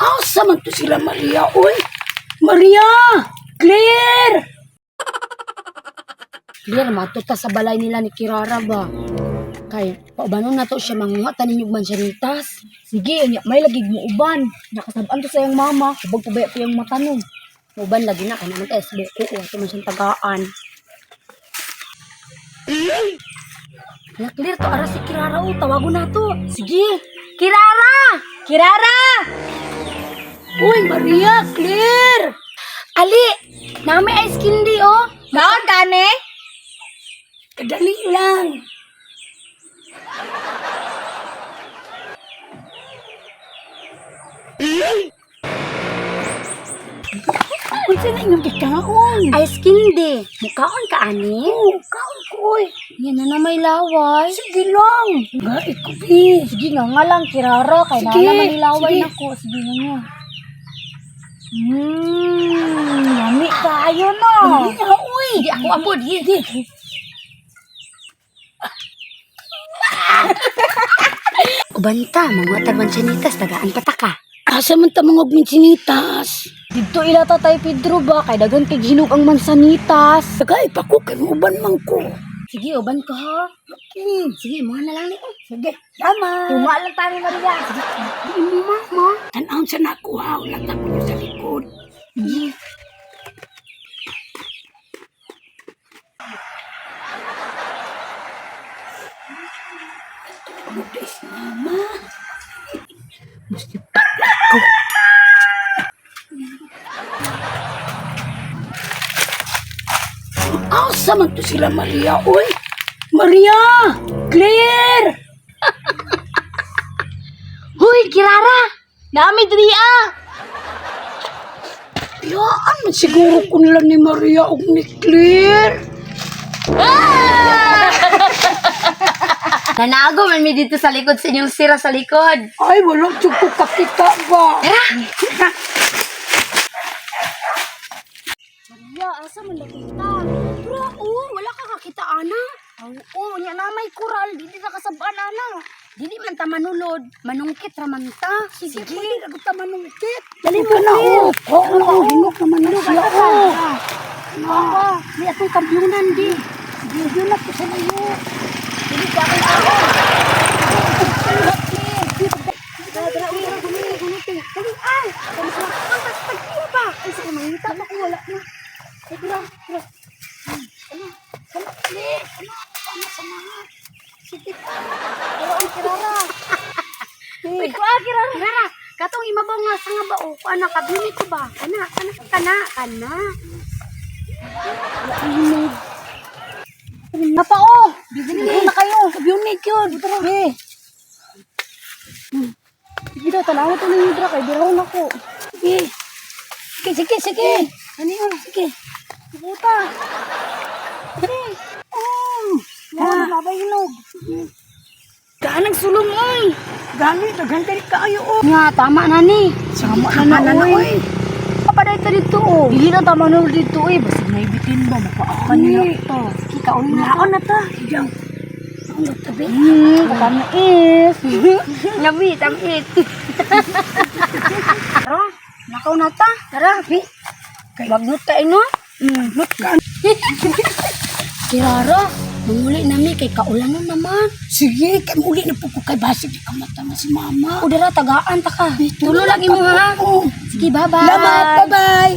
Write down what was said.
Asa man to sila Maria, oy? Maria! Clear! Clear, mato ta sa balay nila ni Kirara ba? Kay, paubanon na to siya manguha tanin yung mansanitas. Sige, unya may lagi muuban. Nakasab-an to sa iyang mama. Hubog pabaya pa iyang matanom. Uban lagi na, kaya naman tayo sa buko o ito man siyang tagaan. Hala, Clear, to ara si Kirara o, tawagon na to. Sige, Kirara! Kirara! Uy, Maria, clear! Ali, nami ice candy oh. Kaon kane? Kadali lang. Unsa na inyong gikaon? Ice candy. Mukaon ka ani? Oh, kaon ko, oy. Yan na na may laway. Sige lang. Nga, ikubi. Sige nga nga lang Kirara kay Sige, naa naman nilaway sige. nako. Sige nga nga. Lami kaayo no. Maria, oy. Hindi ako amod. Hindi. Ubanta, mga tarmansanitas, tagaan pataka. Asa man ta mga sinitas? Didto ila tatay Pedro ba kay daghan kay hinog ang mansanitas. Tagay pa ko kay uban man ko. Sige, uban ka ha. Sige, mga na lang ni. Oh, Sige, tama. Tunga lang tani Maria. Sige. Di mo mama. Tan-awon sa nakuha, wala ta ko sa likod. Sige. Ano guys, mama? Musti ko. Asa man to sila Maria, oy? Maria! Clear! Huy, Kirara! Nami diri ah. Yaan man siguro ko nila ni Maria og ni Clear. Nanago man mi dito sa likod sa inyong sira sa likod. Ay, wala jud ko kakita ba? Maria, asa man nakita? Pero oh, wala ka kakita ana. Oo, nya na may kural dili ta kasab-an ana. Dili man ta manulod, manungkit ra man ta. Sige, pwede na ta manungkit. Dali mo na, oh. Oo, na, oh. Hinog naman na siya, oh. Ah, may atong kampiyonan di. Sige, yun na ko sa layo. Dili ka akong ahon. Dara, uy, guni, guni, Dali, ay! Ang tagpiya ba? Ay, sige, mangita na ko, wala na. Ay, dira, dira. Ano, ano, ano sa mga? Sige pa. Pero ang Kirara. Uy, kuha, Kirara. Kirara, katong imabaw nga sa nga bao, kuha na, kabini ko ba? Kana, kana, kana, kana. Napa oh. Bibili na kayo. Kabunit yun. Sige. Sige daw, tanawa to ninyo dra kay biraw na ko. Sige. Sige, sige, sige. Ano yun? Sige. Puta. Oh. Ah, mabay hinog. Ganang sulong, oy. Gani, daghan kay kaayo, oh. Nga, tama na ni. Sama na na, oy. Papaday ta dito, oh. Dili na tama na dito eh. Basig na ibitin ba mapaaka niya Ani. to. Sige, kaon na. Naon na ta. Diyan. Ang tabi. Katamais. Labi, tamit. Tara, nakaw na ta. Tara, bi. Wagnot ka ino. Not ka. Kirara, manguli nami kay kaulanon naman. Sige, kay muli na po ko kay basig di ka mata na si mama. O dara, tagaan ta ka. Tulo lang imo ha. Oo. Sige, bye-bye. Salamat, bye-bye.